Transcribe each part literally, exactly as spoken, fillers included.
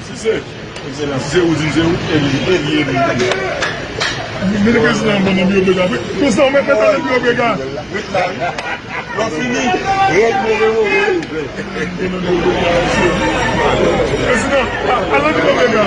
Si se, si se ou di m se ou, e li, e li, e li. Men prezidan, bon, nan biwo Brega. Prezidan, ou mèt met nan biwo Brega. Lè w fini, rèd move move. Prezidan, al nan biwo Brega.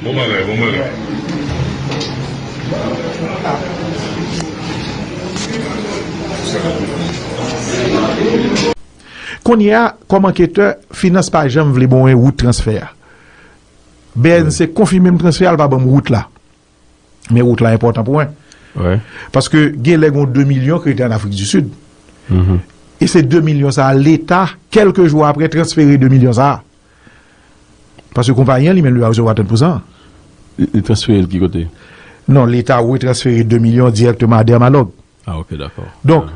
Bon bagay, bon bagay. Kounye a, kòm anketè, finans pa janm vle ba w wout transfè a. B N C konfime m transfè a, l pa ban m wout la. Men wout la enpòtan pou mwen. Paske gen lè gen de milyon ki rete ann Afrik di Sid. E se de milyon sa a, Leta, kèlke jou apre, transfere de milyon sa a. Paske konpayi an li menm li pa resevwa trant pousan an. Li, li transfere l ki kote? Non, Leta retransfere de milyon dirèkteman a Dermalog. Ah, ok, dakò. Donk,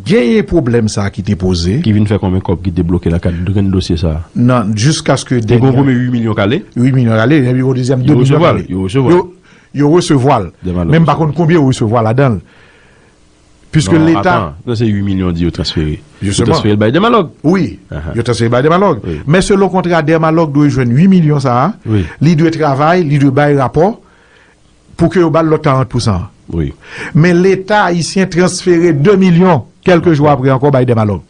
genyen pwoblèm sa a ki te poze. Ki vin fè konbyen kòb ki te bloke nan kad grenn dosye sa a? Nan, jiskaske dènye. Te gen yon premye uit milyon k ale? Uit milyon k ale, epi yon dezyèm de milyon k ale. Yo resevwa l, yo resevwa l. Yo, yo resevwa l. Men m pa konn konbyen yo resevwa ladan l. Piske Leta. Non, atan, non, se uit milyon di yo transfere. Yo transfere l bay Dermalog. Wi, yo transfere l bay Dermalog. Men selon kontra, Dermalog dwe jwenn uit milyon sa a. Li dwe travay, li dwe bay rapò pou ke yo ba l lòt karant pousan an. Men Leta ayisyen transfere de milyon kèlke jou apre ankò bay Dermalog.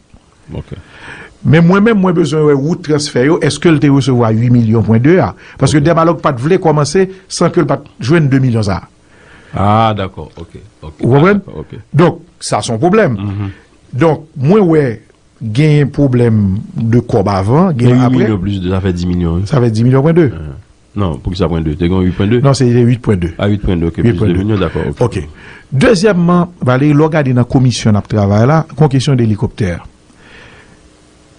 Men mwen menm, mwen bezwen wè wout transfè yo, èske l te resevwa uit milyon pwen de a? Paske Dermalog pa t vle kòmanse san ke l pa t jwenn de milyon sa a. Ah, dakò, ok, ok. Ou konprann? Donk, sa se yon pwoblèm. Donk, mwen wè genyen pwoblèm de kòb avan, genyen apre. Men uit milyon plis de, sa fè dis milyon, wi. Sa fè dis milyon pwen de. Non, poukisa pwen de? Te gen uit pwen de? Non, se te uit pwen de. Ah, uit pwen de, ok, plis de milyon, dakò, ok. Ok. Dezyèmman, Valéry, lè w gade nan komisyon n ap travay la, gon kesyon de elikoptè.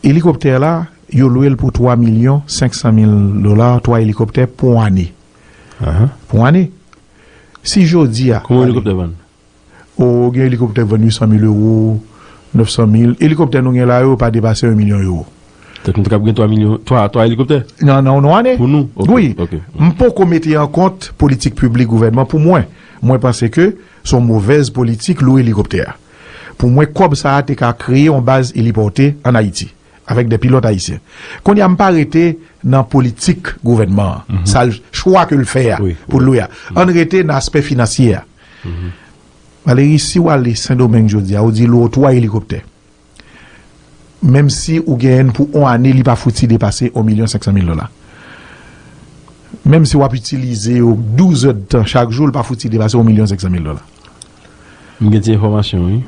Elikoptè la, yo lwe l pou twa milyon senk san mil dola, twa elikoptè pou yon ane. Pou yon ane. Si jodi a. Kòman elikoptè vann? O, gen elikoptè k vann uit san mil ewo, nèf san mil. Elikoptè nou gen la yo pa depase yon milyon ewo. Donk nou t ap gen twa milyon, twa, twa elikoptè? Nan, nan, nan yon ane. Pou nou? Ok, ok. Wi. M poko mete an kont politik piblik gouvènman pou mwen. Mwen panse ke se yon movèz politik lwe elikoptè a. Pou mwen, kòb sa a te ka kreye yon baz elipòte ann Ayiti, avèk de pilòt ayisyen. Kounye a, m pa rete nan politik gouvènman an. Sa l, chwa ke l fè a pou l lwe a. Ann rete nan aspè finansye a. Valéry, si w ale Sendomeng jodi a, ou di lwe w twa elikoptè. Menm si ou genyen l pou yon ane, li pa fouti depase yon milyon senk san mil dola. Menm si w ap itilize yo douz èdtan chak jou, li pa fouti depase yon milyon senk san mil dola. M gen ti enfòmasyon, wi.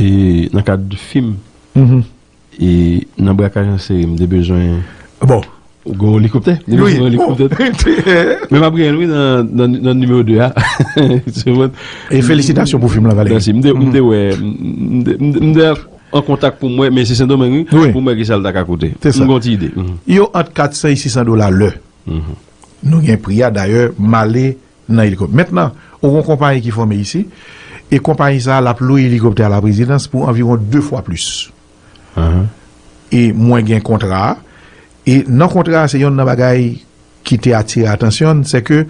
E nan kad fim, e nan brakaj an seri, m te bezwen Bon, gen yon elikoptè. M te bezwen gen yon elikoptè. Men m ap gen l, wi, nan, nan, nan nimewo de a. Se mwen. E felisitasyon pou fim lan, Valéry. Mèsi. M te, m te wè, m te, m te, m te an kontak pou m wè, men se Sendomeng, wi, Wi. Pou m wè kisa l ta ka koute. Se sa. M gen yon ti ide. Mhm. Yo ant kat san e sis san dola lè. Nou gen pri a, dayè, m ale nan elikoptè. Mentnan, ou gen yon konpayi ki fòme isi, e konpayi sa a, l ap lwe elikoptè a la prezidans pou anviwon de fwa plis. E mwen gen kontra a, e nan kontra a, se yonn nan bagay ki te atire atansyon n, se ke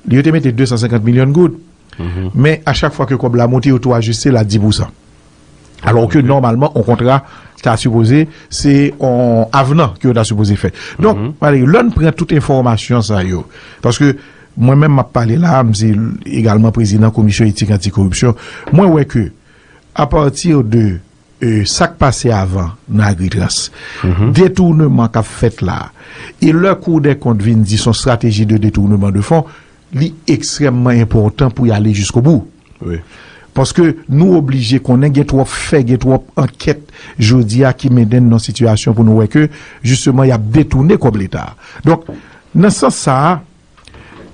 yo te mete de san senkant milyon goud. Men a chak fwa ke kòb la monte, yo tou ajiste l a dis pousan. Alò ke nòmalman, yon kontra ta sipoze, se yon avnan ke yo ta sipoze fè. Donk, Valéry, lè n pran tout enfòmasyon sa yo, paske mwen menm m ap pale la, m se egalman prezidan komisyon etik antikoripsyon, mwen wè ke apati de e, sa k pase avan nan Agritrans, detounman k ap fèt la, e lè Cour des Comptes vin di se yon strateji de détournement de fonds, li ekstrèmman enpòtan pou y ale jiskobou. Wi. Paske nou oblije konnen gen twòp fè, gen twòp ankèt jodi a ki mennen n nan sitiyasyon pou nou wè ke, jisteman, y ap detounen kòb Leta. Donk, nan sans sa a,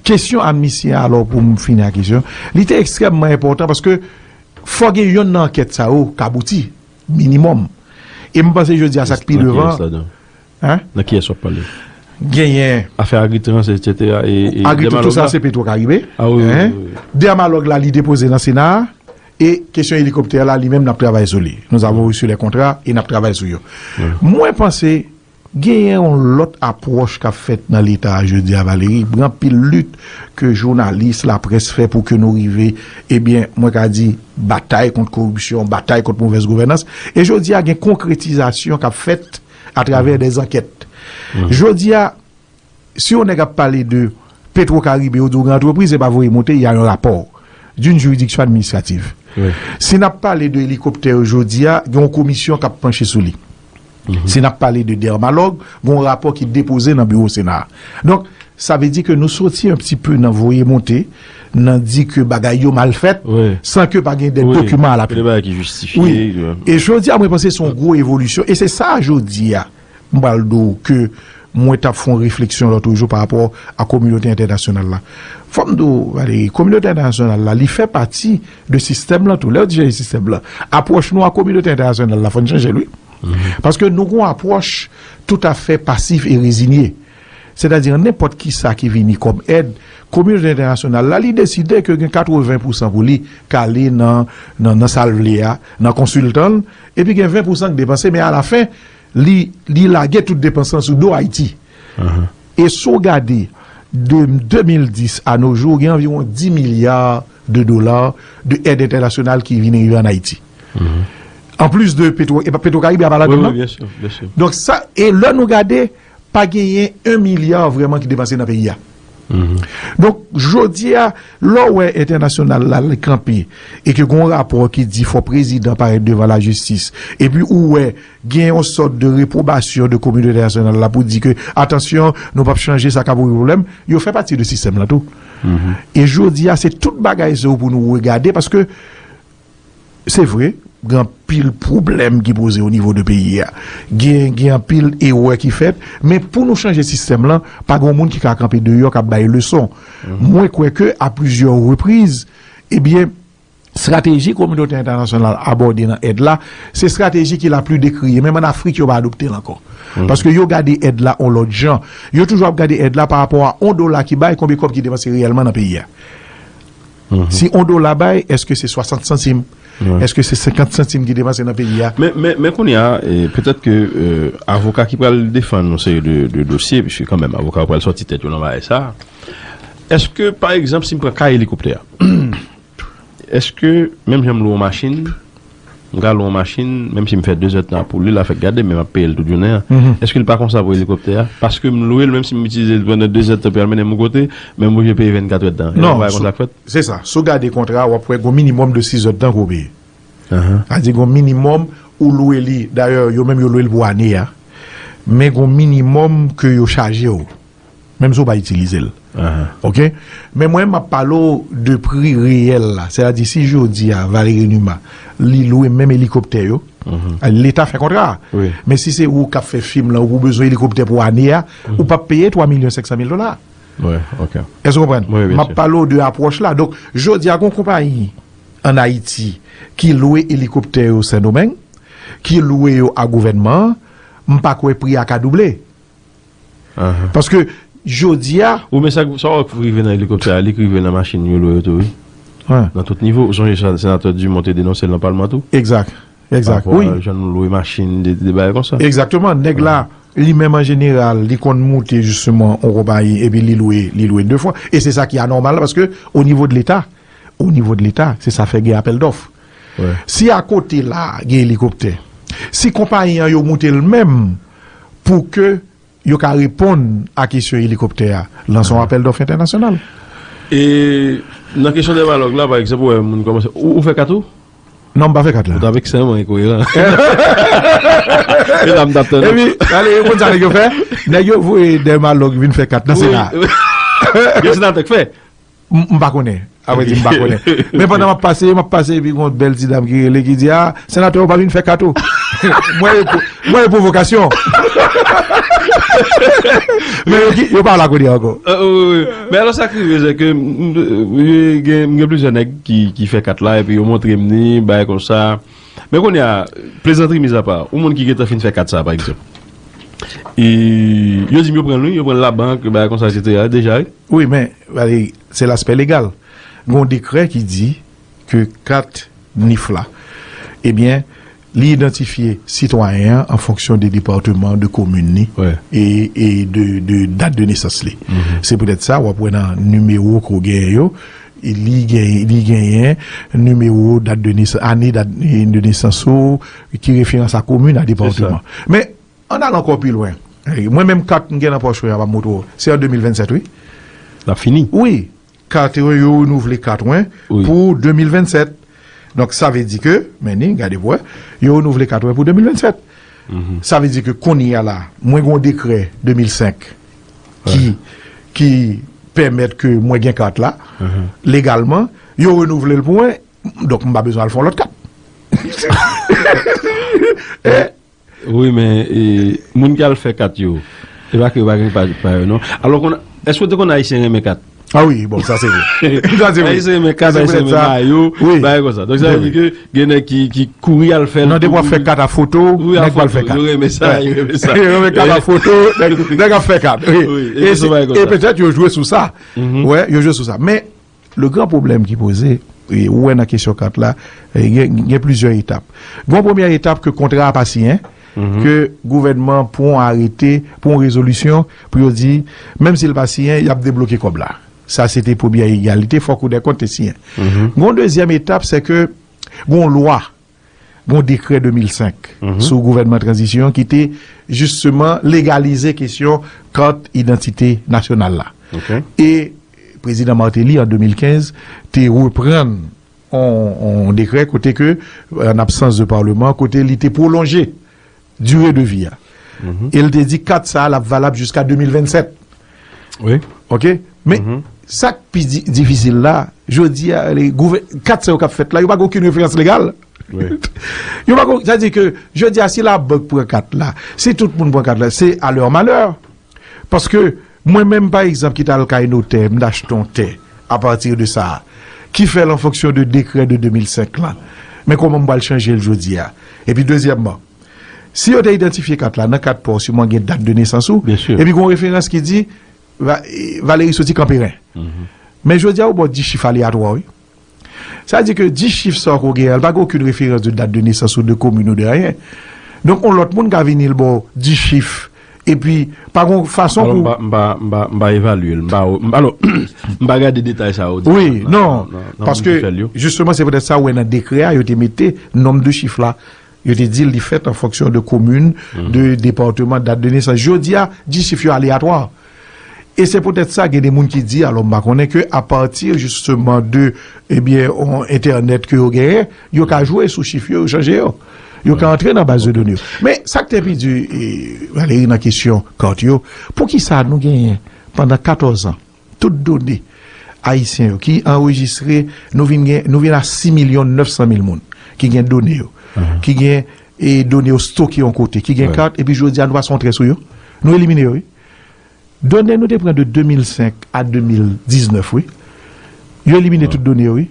kesyon amnisti a, alò, pou m fini ak kesyon, li te ekstrèmman enpòtan paske fò gen yonn nan ankèt sa yo k abouti, minimòm. E m panse jodi a sa k pi devan. Nan kiyès ladan? Hein? Nan kiyès w ap pale? Genyen. Afè Agritrans, etsetera. E, e Agritrans, tout sa, se Petro Caribe. Ah, wi, wi, wi. Dermalòg la, li depoze nan Sena a. E kesyon elikoptè la, li menm, n ap travay sou li. Nous avons reçu les contrats e n ap travay sou yo. Mwen panse, genyen yon lòt apwòch k ap fèt nan Leta a jodi a, Valéry. Gen anpil lit ke jounalis, laprès fè pou ke nou rive, ebyen, mwen ka di, batay kont koripsyon, batay kont movèz gouvènans. E jodi a, gen konkretizasyon k ap fèt atravè de zankèt. Jodi a, si yon nèg ap pale de Petro Caribe, ou di w gen antrepriz, se pa voye monte, y a yon rapò d'une juridiction administrative. Si n ap pale de elikoptè yo jodi a, gen yon komisyon k ap panche sou li. Si n ap pale de Dermalòg, gen yon rapò ki depoze nan biwo Sena a. Donk, sa vle di ke nou soti yon ti pe nan voye monte, nan di ke bagay yo mal fèt, san ke pa gen de dokiman a lapui. Wi. E jodi a, mwen panse se yon gwo evolisyon. E se sa jodi a, m pral di w ke mwen t ap fè yon refleksyon lòt jou pa rapò a kominote entènasyonal la. Fò m di w, Valéry, kominote entènasyonal la, li fè pati de sistèm lan tou. Lè yo di chanje sistèm lan, apwòch nou a kominote entènasyonal la, fò n chanje l, wi. Paske nou gen yon apwòch toutafè pasif e rezinye. Sètadi, nenpòt ki sa ki vini kòm èd, kominote entènasyonal la, li deside ke gen katreven pousan pou li k ale nan, nan, nan sa l vle a, nan konsiltan l, epi gen ven pousan k depanse, men alafen, li, li lage tout depans lan sou do Ayiti. E si w gade, de de mil dis a no jou, gen anviwon dis milya de dola de èd entènasyonal ki vin rive ann Ayiti. Anplis de Petro, e pa Petro Caribe a pa ladann, non? Donk sa, e lè nou gade, pa genyen yon milya vrèman ki depanse nan peyi a. Donk, jodi a, lè w wè entènasyonal la, li kanpe, e ke gen yon rapò ki di fò prezidan parèt devan lajistis, epi ou wè, gen yon sòt de repwobasyon de kominote entènasyonal la pou di ke, atansyon, nou p ap chanje, sa ka poze pwoblèm, yo fè pati de sistèm lan tou. E jodi a, se tout bagay sa yo pou nou regade, paske, se vre, gen anpil pwoblèm ki poze o nivo de peyi a. Gen, gen anpil erè ki fèt, men pou nou chanje sistèm lan, pa gen moun ki ka kanpe deyò k ap bay leson. Mwen kwè ke a plizyè repriz, ebyen, estrateji kominote entènasyonal abòde nan èd la, se estrateji ki la pli dekriye. Menm ann Afrik, yo pa adopte l ankò. Paske yo gade èd la yon lòt jan. Yo toujou ap gade èd la pa rapò a yon dola ki bay, konbyen kòb ki depanse reyèlman nan peyi a. Si yon dola bay, èske se swasant santim? Èske se senkant santim ki depanse nan peyi a? Men, men, men kounye a, e, petèt ke, e, avoka ki pral defann yon seri de, de dosye, piske kanmenm, avoka yo pral sòti tèt yo nan bagay sa a. Èske, pa egzanp, si m pran ka elikoptè a, èske, menm jan m lwe yon machin, m ka lwe yon machin, menm si m fè de zèdtan ap woule l, afèk gade, men m ap peye l tout jounen an. Èske l pa konsa pou elikoptè a? Paske m lwe l, menm si m itilize l pandan de zèdtan pou y al mennen m yon kote, men m oblije peye vennkat èdtan. E yon bagay konsa k fèt? Se sa. Si w gade kontra a, w ap wè gen yon minimòm de sis èdtan ke w peye. Sa di gen yon minimòm, ou lwe li, dayè, yo menm yo lwe l pou ane a, men gon minimòm ke yo chaje w, menm si w pa itilize l. Oke? Men mwen, m ap pale w de pri reyèl la. Sètadi, si jodi a, Valéry Numa, li lwe menm elikoptè yo, Leta fè kontra a. Men si se ou k ap fè fim lan, ou bezwen elikoptè pou ane a, ou p ap peye twa milyon senk san mil dola. Èske w konprann? M ap pale w de apwòch la. Donk, jodi a, gon konpayi ann Ayiti ki lwe elikoptè yo Sendomeng, ki lwe yo a gouvènman an, m pa kwè pri a ka double. Paske, jodi a, Ou men sa, sa w rive nan elikoptè a, li k rive nan machin yo lwe yo tou, wi. Nan tout nivo. Ou sonje sa, senatè Dumont te denonse l nan palman tou? Egzak, egzak, wi. Jan nou lwe machin, de, de bagay konsa. Egzakteman. Nèg la, li menm an jeneral, li konn moute jisteman yon konpayi, epi li lwe, li lwe de fwa. E se sa ki anòmal la, paske o nivo de Leta, o nivo de Leta, se sa fè gen apèl dòf. Si akote la, gen elikoptè, si konpayi an yo moute l menm pou ke yo ka reponn a kesyon elikoptè a, lanse yon apèl dòf entènasyonal. E nan kesyon de malòg la, pa egzanp, ou wè moun kòmanse, ou, ou fè kat ou? Non, m pa fè kat la. Ou t avèk sèman enkoyeran. E la m t ap tann. Epi, ale, ou konn sa nèg yo fè? Nèg yo voye de malòg vin fè kat nan Sena. Gen senatè k fè. M, m pa konnen. Avrèdi, m pa konnen. Men pandan m ap pase, m ap pase, epi gon bèl ti dam ki rele, ki di, "A, senatè, ou pa vin fè kat ou." Mwen, e pou, mwen, e pwovokasyon. Men yo ki, yo pa la kounye a ankò. Men alò, sa k rive, se ke, m, m, gen, m gen plizyè nèg ki, ki fè kat la, epi yo montre m ni, bagay konsa. Men kounye a, plezantri mizapa, yon moun ki gentan fin fè kat sa, pa egzanp. E yo di m yo pran l, wi, yo pran l labank, bagay konsa, etsetera, deja, wi. Wi, men, Valéry, se laspè legal. Gon dekrè ki di ke kat nif la, ebyen, li idantifye sitwayen an an fonksyon de depatman, de komin li, e, e de, de dat de nesans li. Se poutèt sa, w ap wè nan nimewo ke w genyen yo, e li gen, li genyen nimewo dat de nesans, ane dat de nesans ou, ki referans a komin, a depatman. Men, ann al ankò pi lwen. Mwen menm, kat m gen nan pòch mwen an, m ap montre w. Se an de mil vennsèt, wi. L ap fini. Wi. Kat yo, yo renouvle kat mwen pou de mil vennsèt. Donk, sa vle di ke, men ni, gade pou wè, yo renouvle kat mwen pou de mil vennsèt. Sa vle di ke kounye a la, mwen gen yon dekrè de mil senk ki, ki pèmèt ke mwen gen kat la, legalman, yo renouvle l pou mwen, donk m pa bezwen al fè yon lòt kat. Eh, Wi, men, e, moun ki al fè kat yo, e pa ke yo pa gen pa, pa yo, non. Alò, konn, èske w te konn Ayisyen renmen kat? Ah wi, bon, sa se vre. Sa se vre. Ayisyen renmen kat, Ayisyen renmen mayo, bagay konsa. Donk, sa vle di ke gen nèg ki, ki kouri al fè l. Non, depi w ap fè kat a foto, nèg pral fè kat. Yo renmen sa, yo renmen sa. Yo renmen kat a foto, nèg, nèg ap fè kat. Wi. E petèt yo jwe sou sa. Wè, yo jwe sou sa. Men, Le gran pwoblèm ki poze, e, ou wè nan kesyon kat la, e, gen, gen plizyè etap. Gen yon premyè etap ke kontra a pa siyen, ke gouvènman pran yon arete, pran yon rezolisyon pou yo di, menm si l pa siyen, y ap debloke kòb la. Sa se te premyè egalite, fòk Cour des Comptes te siyen. Gen yon dezyèm etap, se ke gen yon lwa, gen yon dekrè de mil senk sou gouvènman tranzisyon ki te jisteman legalize kesyon kat idantite nasyonal la. E prezidan Martelly, an de mil kenz, te reprann yon, yon dekrè kote ke, an absans de paleman, kote li te pwolonje dire de vi a. E l te di kat sa a, l ap valab jiska de mil vennsèt. Wi. Oke? Men, sa k pi di, difisil la, jodi a, le gouvè-, kat sa yo k ap fèt la, yo pa gen okenn referans legal. Yo pa gen, sa di ke, jodi a, si labank pran kat la, si tout moun pran kat la, se a lè malè. Paske, mwen menm, pa egzanp, ki t al kay notè, m t achte yon tè, apati de sa, ki fè l an fonksyon de dekrè de de mil senk la. Men kòman m pral chanje l jodi a? Epi, dezyèmman, si yo te idantifye kat la, nan kat pa w, siman gen dat de nesans ou, epi gen yon referans ki di, Va-, Valéry soti Kanperen. Men jodi a, ou ba w dis chif aleyatwa, wi. Sa vle di ke dis chif sa ke w genyen an, li pa gen okenn referans de dat de nesans ou, de komin ou, de anyen. Donk, yon lòt moun ka vini, l ba w dis chif, epi pa gen yon fason pou... Alò, m pa, m pa, m pa, m pa evalye l. M pa, m, alò, m pa gade detay sa yo. Wi, non, paske, jisteman, se poutèt sa, ou wè nan dekrè a, yo te mete nonb de chif la. Yo te di li fèt an fonksyon de komin, de depatman, dat de nesans. Jodi a, dis chif yo aleyatwa. E se poutèt sa, gen de moun ki di, alò m pa konnen, ke apati jisteman de, ebyen, on entènèt ke yo genyen, yo ka jwe sou chif yo, yo chanje yo. Yo ka antre nan baz de done yo. Men, sa k te pi di, e, Valéry, nan kesyon kart yo, poukisa nou genyen, pandan katòz an, tout done ayisyen yo ki anrejistre, nou vin gen, nou vin a sis milyon nèf san mil moun ki gen done yo, ki gen, e, done yo stoke yon kote, ki gen kat, epi jodi a nou pa son trè sou yo. Nou elimine yo, wi. Done nou te pran de de mil senk a de mil diznèf, wi. Yo elimine tout done yo, wi.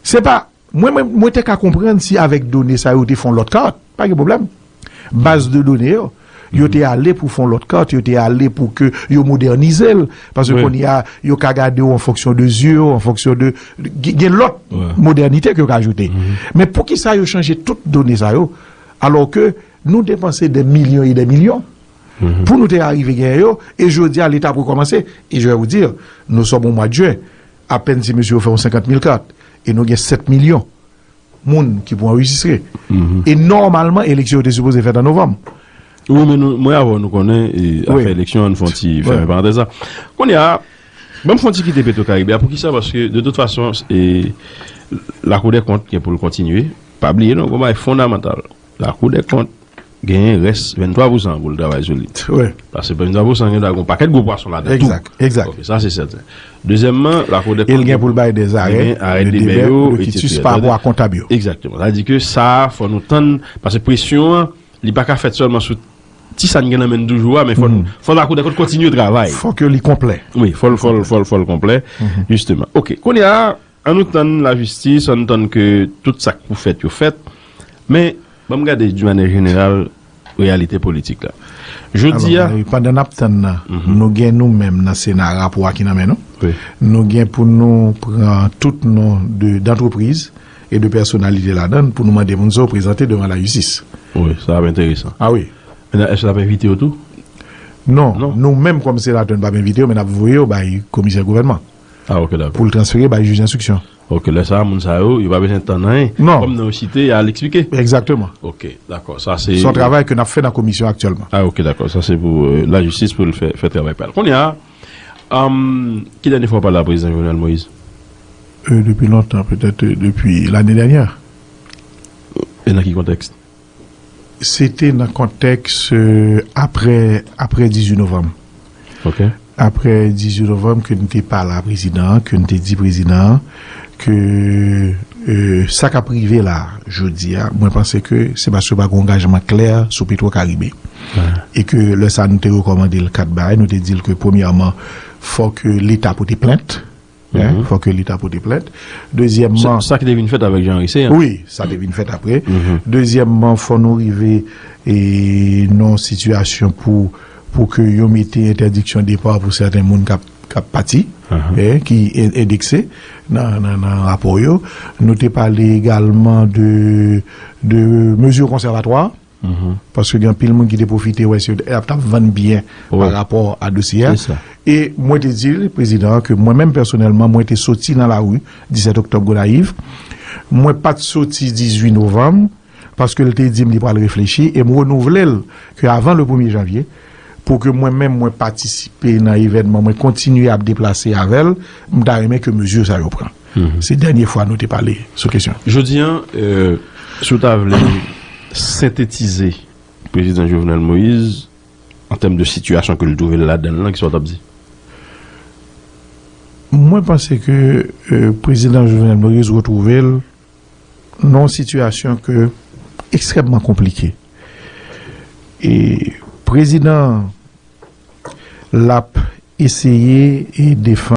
Se pa, mwen, mwen, mwen te ka konprann si avèk done sa yo te fon lòt kat, pa gen pwoblèm. Baz de done yo, yo te ale pou fon lòt kat, yo te ale pou ke yo modènize l, paske kounye a, yo ka gade w an fonksyon de zye w, an fonksyon de, gen gen lòt modènite ke yo ka ajoute. Men poukisa yo chanje tout done sa yo, alò ke nou depanse dè milyon e dè milyon pou nou te arive genyen yo, e jodi a, Leta pou kòmanse. E je vais vous dire, nous sommes au mois de juin, apèn si mesye yo fè yon senkant mil kat, e nou gen sèt milyon moun ki pou anrejistre. E nòmalman, eleksyon yo te sipoze fèt an novanm. Wi, men nou, mwen avè w, nou konnen, e, afè eleksyon, an nou fè yon ti fèmen parantèz la. Kounye a, ban m fè yon ti kite Petro Caribe a. Poukisa? Paske, de tout fason, e, Lakou dè kont gen pou l kontinye. Pa bliye, non, gon bagay fondamantal. Lakou dè kont genyen rès venntwa pousan pou l travay sou li. Paske venntwa pousan gen dwa gen yon pakèt gwo pwason ladan tou. Egzak, egzak. Ok, sa se sèten. Dezyèmman, Lakou dè kont gen pou l bay dè zarè, gen arèt de bè yo, etsetera. Tandè, egzakteman. Sa vle di ke sa, fò nou tann, paske presyon an, li pa ka fèt sèlman sou ti sa n gen nan men n toujou a, men fò n, fò Lakou dè kont kontinye travay. Fò ke li konplè. Wi, fò l, fò l, fò l, fò l konplè, jisteman. Ok, kounye a, an nou tann lajistis, an nou tann ke tout sa k pou fèt yo fèt. Men, ban m gade, d'une manière générale, reyalite politik la. Jodi a, alò, e, pandan n ap tann nan, nou gen nou menm nan Sena rapò a ki nan men nou. Nou gen pou nou pran tout non de, d'antrepriz e de pèsonalite ladan l pou nou mande moun sa yo prezante devan lajistis. Wi, sa ap enteresan. A wi. Men èske n ap envite yo tou? Non, nou menm kòm senatè, n p ap envite yo, men n ap voye yo bay komisè gouvènman. Ah, ok, dakò. Pou l transfere bay jij enstriksyon. Ok, lè sa a, moun sa yo, yo pa bezwen tann anyen. Non. Kòm nan yo site, y al eksplike. Egzakteman. Ok, dakò. Sa se yon travay ke n ap fè nan komisyon aktyèlman. Ah, ok, dakò. Sa se pou, euh, lajistis pou l fè, fè travay pa l. Kounye a, um, ki dènye fwa w pale a prezidan Jovenel Moïse? Euh, depi lontan, petèt, euh, depi lane dènyè. E nan ki kontèks? Se te nan kontèks, euh, apre, apre dizuit novanm. Ok. Apre dizuit novanm ke n te pale a prezidan an, ke n te di prezidan an ke, euh, sa k ap rive la jodi a, mwen panse ke se paske pa gen angajman klè sou Petro Caribe. E ke lè sa a nou te rekòmande l kat bagay, nou te di l ke premyèman, fò ke Leta pote plent. Hein, fò ke Leta pote plent. Dezyèmman, sa, sa ki te vin fèt avèk Jean Ricé an. Wi, sa te vin fèt apre. Dezyèmman, fò nou rive, e, nan yon sitiyasyon pou, pou ke yo mete entèdiksyon depa pou sèten moun k ap, k ap pati, eh, ki en-, endekse nan, nan, nan rapò yo. Nou te pale egalman de, de mezi konsèvatwa. Paske gen anpil moun ki te pwofite wè si y ap t ap vann byen pa rapò a dosye a. E mwen te di l, prezidan an, ke mwen menm pèsonèlman, mwen te soti nan lari disèt oktòb Gonayiv. Mwen pa t soti dizuit novanm, paske l te di m li pral reflechi, e m renouvle l ke avan le premye janvye, pou ke mwen menm, mwen patisipe nan evènman, mwen kontinye ap deplase avè l, m ta renmen ke mezi sa yo pran. Se dènye fwa nou te pale sou kesyon. Jodi a, euh, si w ta vle sentetize prezidan Jovenel Moïse, an tèm de sitiyasyon ke l twouve l ladan l lan, kisa w t ap di? Mwen panse ke, euh, prezidan Jovenel Moïse retwouve l nan yon sitiyasyon ke ekstrèmman konplike. E prezidan l ap eseye e defann